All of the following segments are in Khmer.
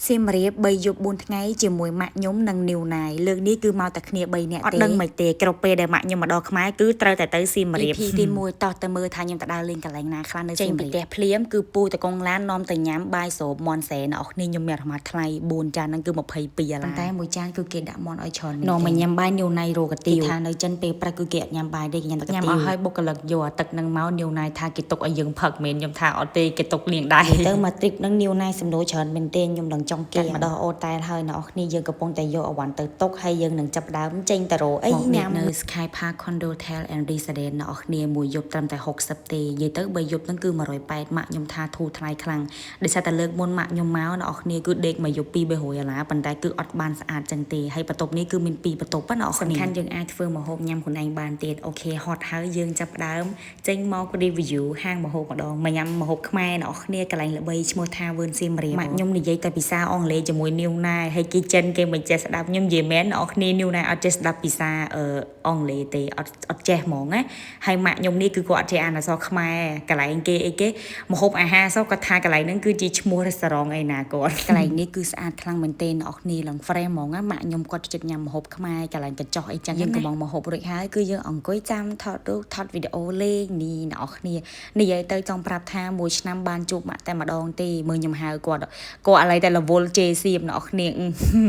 សៀមរាប3យប់4ថ្ងៃជាមួយម៉ាក់ខ្ញុំនិងនីវណៃលើកនេះគឺមកតែគ្នា3នាក់ទេអត់ដឹងមិនទេគ្រប់ពេលដែលម៉ាក់ខ្ញុំមកដល់ខ្មែរគឺត្រូវតែទៅសៀមរាប EP ទី1តោះទៅមើលថាខ្ញុំទៅដើរលេងកន្លែងណាខ្លះនៅសៀមរាបចេញពីផ្ទះភ្លាមគឺពូតកងឡាននាំទៅញ៉ាំបាយស្រូបមន់សែអ្នកនរខ្ញុំមានអារម្មណ៍ថ្លៃ4ចានហ្នឹងគឺ22ដុល្លារប៉ុន្តែមួយចានគឺគេដាក់មន់ឲ្យច្រើននាំមកញ៉ាំបាយនីវណៃរកកាទៀវថានៅចិនពេលព្រឹកគឺគេអត់ញ៉ាំបាយទេគេញ៉ាំតែកាទៀវញ៉ាំអស់ហើយបុគ្គលិកយកអាទឹកហ្នឹងមកនីវណៃថាគេទុកឲ្យយើងផឹកមែនខ្ញុំថាអត់ទេគេទុកលាងដៃទៅមក trip ហ្នឹងនីវណៃសំណួរច្រើនមែនទេខ្ញុំនឹងចង់គេមកដល់អូតែលហើយអ្នកនរគ្នាយើងកំពុងតែយកអវ៉ាន់ទៅទុកហើយយើងនឹងចាប់ដើមចេញទៅរកអីញ៉ាំនៅ Sky Park Condotel and Residence អ្នកនរគ្នាមួយយប់ត្រឹមតែ60ទេនិយាយទៅបីយប់ហ្នឹងគឺ180ម៉ាក់ខ្ញុំថាធូរថ្លៃខ្លាំងដោយសារតែលើកមុនម៉ាក់ខ្ញុំមកអ្នកនរគ្នាគឺដេកមួយយប់2 300ដុល្លារប៉ុន្តែគឺអត់បានស្អាតចឹងទេហើយបន្ទប់នេះគឺមាន2បន្ទប់ណាអ្នកនរគ្នាសំខាន់យើងអាចធ្វើម្ហូបញ៉ាំខ្លួនឯងបានទៀត OK ហត់ហើយយើងចាប់ដើមចេញមក review ហាងម្ហូបម្ដងមកញ៉ាំម្ហូបខ្មែរអ្នកនរគ្នាកន្លែងល្បីឈ្មោះថាវើនសៀមរាបម៉ាក់ខ្ញុំនិយាយតែភាសាអង់គ្លេសជាមួយនីវណែហើយគេចិនគេមិនចេះស្ដាប់ខ្ញុំនិយាយមែនអ្នកនរគ្នានីវណែអត់ចេះស្ដាប់ភាសាអឺអង់គ្លេសទេអត់អត់ចេះហ្មងណាហើយម៉ាក់ខ្ញុំនេះគឺគាត់អត់ចេះអានអក្សរខ្មែរកន្លែងគេអីគេម្ហូបអាហារសោះគាត់ថាកន្លែងហ្នឹងគឺជាឈ្មោះរេស្តូរ៉ង់អីណាគាត់កន្លែងនេះគឺស្អាតខ្លាំងមែនទែនអ្នកនរគ្នាឡើង fresh ហ្មងណាម៉ាក់ខ្ញុំគាត់ចិត្តញ៉ាំម្ហូបខ្មែរកន្លែងកញ្ចុះអីចឹងយើងកំងម្ហូបរួចហើយគឺយើងអង្គុយចាំថតរូបថតវីដេអូលេងនេះអ្នកនរគ្នានិយាយទៅចង់ប្រាប់ថាមួយឆ្នាំបានជួបម៉ាក់តែម្ដងទេមើលខ្ញុំហៅគាត់គាត់ឥឡូវតែរវល់ជេសៀមអ្នកនរគ្នា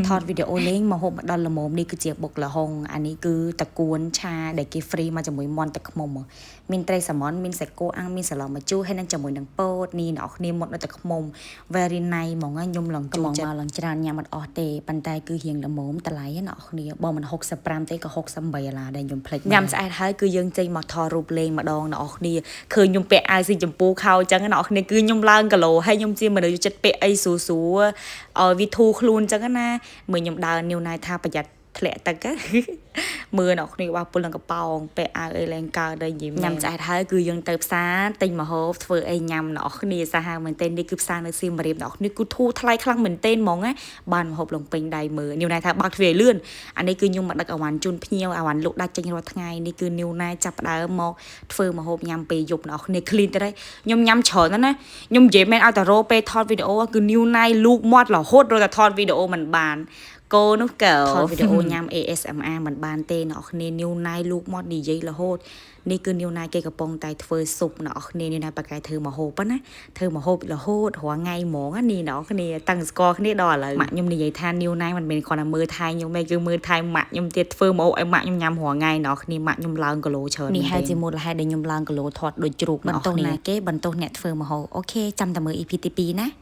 ថតវីដេអូលេងមកហូបមកដល់ល្មមនេះគឺជាបុកល្ហុងអានេះគឺតកួនឆាដែលគេ free មកជាមួយមន់ទឹកខ្មុំមានត្រីសាម៉ុនមានសាច់គោអាំងមានសាឡម្ជូរហើយនឹងជាមួយនឹងពោតនេះអ្នកនរគ្នាមុតនៅទឹកខ្មុំ very nice ហ្មងខ្ញុំឡើងចូលចិត្តមកឡើងច្រើនញ៉ាំអត់អស់ទេប៉ុន្តែគឺរៀងល្មមតម្លៃណាអ្នកនរគ្នាបើមិន65ទេក៏68ដុល្លារដែរខ្ញុំភ្លេចញ៉ាំស្អែកហើយគឺយើងចេញមកថតរូបលេងម្ដងអ្នកនរគ្នាឃើញខ្ញុំពាក់អាវស៊ីចម្ពូខោអញ្ចឹងអ្នកនរគ្នាគឺខ្ញុំឡើងគីឡូហើយខ្ញុំជាមនុស្សចិត្តពាក់អីស្រួលស្រួលឲ្យវាធូរខ្លួនអញ្ចឹងណាមើលខ្ញុំដើរនីវណៃថាប្រយ័ត្នធ្លាក់ទឹកមើលអ្នកគ្នាបាពុលនឹងកប៉ោងពាក់អាវអីឡើងកើតដល់យីញ៉ាំឆ្អែតហើយគឺយើងទៅផ្សារទិញម្ហូបធ្វើអីញ៉ាំអ្នកគ្នាសាហាវមែនទែននេះគឺផ្សារនៅសៀមរាបអ្នកគ្នាគឺធូរថ្លៃខ្លាំងមែនទែនហ្មងណាបានម្ហូបលងពេញដៃមើលនីវណៃថាបើកទ្វារលឿនអានេះគឺខ្ញុំមកដឹកអវ៉ាន់ជូនភ្ញៀវអវ៉ាន់លក់ដាច់ចេញរាល់ថ្ងៃនេះគឺនីវណៃចាប់ផ្ដើមមកធ្វើម្ហូបញ៉ាំពេលយប់អ្នកគ្នា clean ទៅហើយខ្ញុំញ៉ាំច្រើនណាស់ណាខ្ញុំនិយាយមែនឲ្យតែរោពេលថតវីដេអូគឺនីវណៃលូកមាត់រហូតរត់តែថតវីដេអូមិនបានកោនោះកោថតវីដេអូញ៉ាំ ASMR មិនបានទេអ្នកគ្នានីវណៃលូកមាត់និយាយរហូតនេះគឺនីវណៃគេកំពុងតែធ្វើស៊ុបអ្នកគ្នានីវណៃបកកែធ្វើម្ហូបណាធ្វើម្ហូបរហូតរាល់ថ្ងៃហ្មងនេះអ្នកគ្នាតាំងស្គាល់គ្នាដល់ឥឡូវម៉ាក់ខ្ញុំនិយាយថានីវណៃមិនមែនគ្រាន់តែមើលថែខ្ញុំទេគឺមើលថែម៉ាក់ខ្ញុំទៀតធ្វើម្ហូបឲ្យម៉ាក់ខ្ញុំញ៉ាំរាល់ថ្ងៃអ្នកគ្នាម៉ាក់ខ្ញុំឡើងគីឡូច្រើននេះហើយជាមូលហេតុដែលខ្ញុំឡើងគីឡូធាត់ដូចជ្រូកបន្ទោសណាគេបន្ទោសអ្នកធ្វើម្ហូប OK ចាំតែមើល EP ទី2ណា។